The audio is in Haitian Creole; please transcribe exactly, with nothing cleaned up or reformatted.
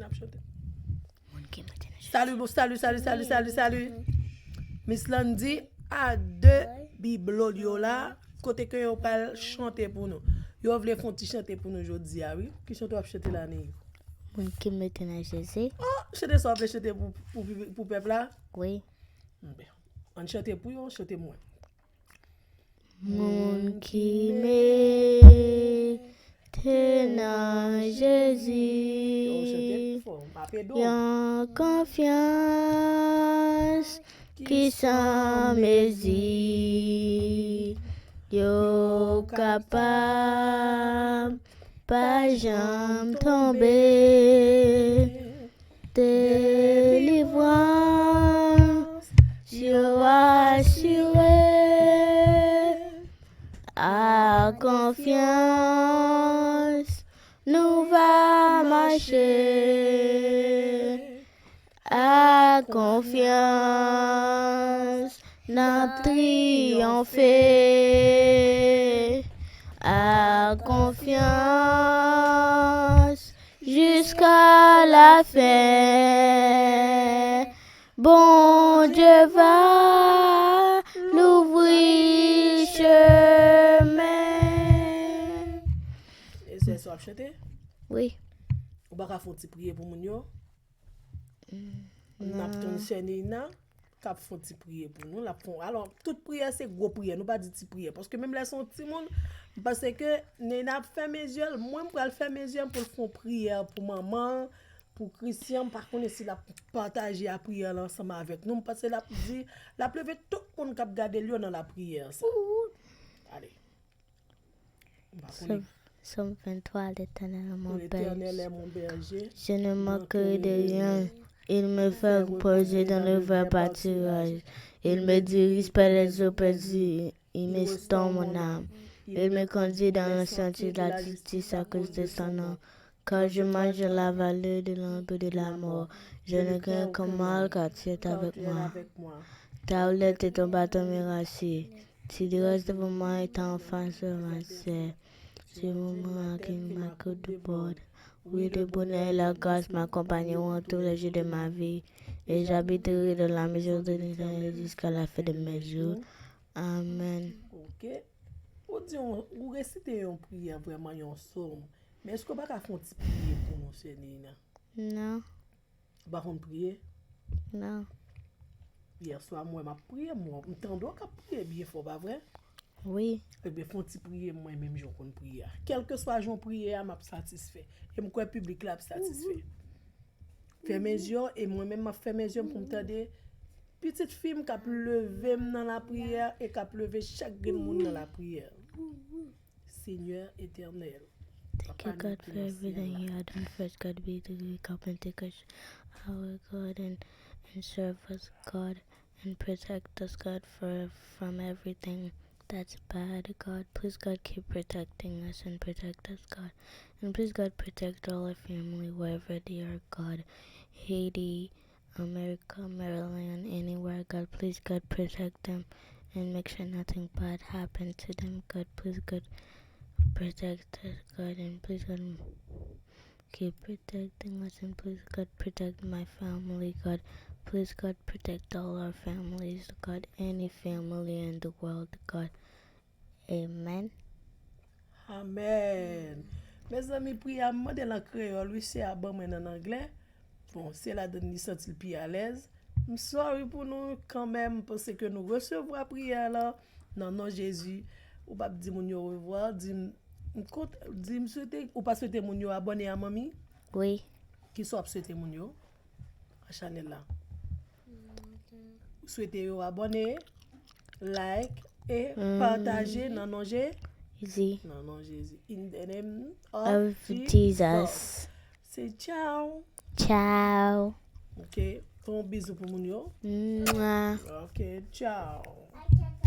N ap chante. Moun ki mete nan Jezi. Salut, bon, salut, salut, salut, salut, salut. Miss Landy a de biblo l yo la, kote ke yo pral chante pou nou. Yo vle fè yon ti chante pou nou jodi a, wi. Ki chante w ap chante la, Ney? Moun ki mete nan Jezi. Oh, chante sa w ap vle chante pou, pou, pou pèp la? Wi. Anben, ann chante pou yo, chante mwen. Moun ki mete nan Jezi. Yo, chante pi fò, m ap ede w. Yon konfyans ki san mezi. Yo kapab pa janm tonbe. Delivrans yo asire. A konfyans nou va mache. A konfyans n ap triyonfe. A konfyans jiska lafen. Bondye va louvri chemen. E sè sa w ap chante? Wi. Ou pa ka fè yon ti priye pou moun yo? N ap tann sè Neyna k ap fè yon ti priye pou nou. L ap fè yon, alò, tout priyè se gwo priyè. Nou pa di ti priyè. Paske menm lè se yon timoun, m panse ke Neyna ap fèmen zye l. Mwen, m pral fèmen zye m pou l fè yon priyè pou manman l, pou Christian. M pa konnen si l ap pataje a priyè la ansanm avèk nou. M panse l ap di, l ap leve tout moun k ap gade l yo nan lapriyè sa. Ale. Psaume, psaume vingt-trois, l'Éternel est mon berger, je ne manquerai de rien. Il me fait reposer dans le vert pâturage. Il me dirige par les eaux paisibles. Il restaure mon âme. Il me conduit dans un sentier de la justice à cause de son nom. Quand je marche dans la vallée de l'ombre de la mort, je ne crains aucun mal, car tu es avec moi. Ta houlette et ton bâton me rassurent. Tu dresses devant moi et en face de ma chair. Tu me marques ma côte de bord. Oui, le bonheur et la grâce m'accompagneront tous les jours de ma vie, et j'habiterai dans la maison de l'Éternel jusqu'à la fin de mes jours. Amen. Ok. Ou di yon, ou resite yon priyè vrèman, yon sòm. Men èske w pa ka fè yon ti priyè pou nou, sè Nina? Non. Ou pa konn priye? Non. Yèswa, m wè m ap priye, m wè, m tande w k ap priye byen fò, pa vre? Wi. Ebyen, fè yon ti priye mwen menm jan w konn priye a. Kèlkeswa jan w priye a, m ap satisfè. E m kwè piblik la ap satisfè. Fèmen zye w, e mwen menm m ap fèmen zye m pou m tande pitit fi m k ap leve m nan lapriyè e k ap leve chak grenn moun nan lapriyè. Senyè etènèl. Thank you, God, for everything you have done for us, God. We do we come and take us, our God, and, and serve us, God, and protect us, God, for, from everything that's bad, God. Please, God, keep protecting us and protect us, God. And please, God, protect all our family wherever they are, God. Haiti, America, Maryland, anywhere, God, please, God, protect them and make sure nothing bad happened to them, God. Please, God, protect us, God, and please, God, keep protecting us, and please, God, protect my family, God. Please, God, protect all our families, God, any family in the world, God. Amen. Amèn. Mezanmi, priyè a m mande l an kreyòl, wi, sè a ban mwen l an anglè. Bon, se ladann li santi l pi alèz. M sorry pou nou kanmenm, m panse ke nou resevwa priyè a la. Nan non Jezi, ou p ap di moun yo orevwa, di m, m kont, di m swete, ou pa swete moun yo abòne a manmi? Wi. Kisa w ap swete moun yo? A chanèl la. Ou swete yo abòne, like e pataje nan non Jezi. Nan non Jezi. In the name of Jesus. Se tchao. Tchao. Ok. Fè yon bizou pou moun yo. Mwa. Ok, tchao.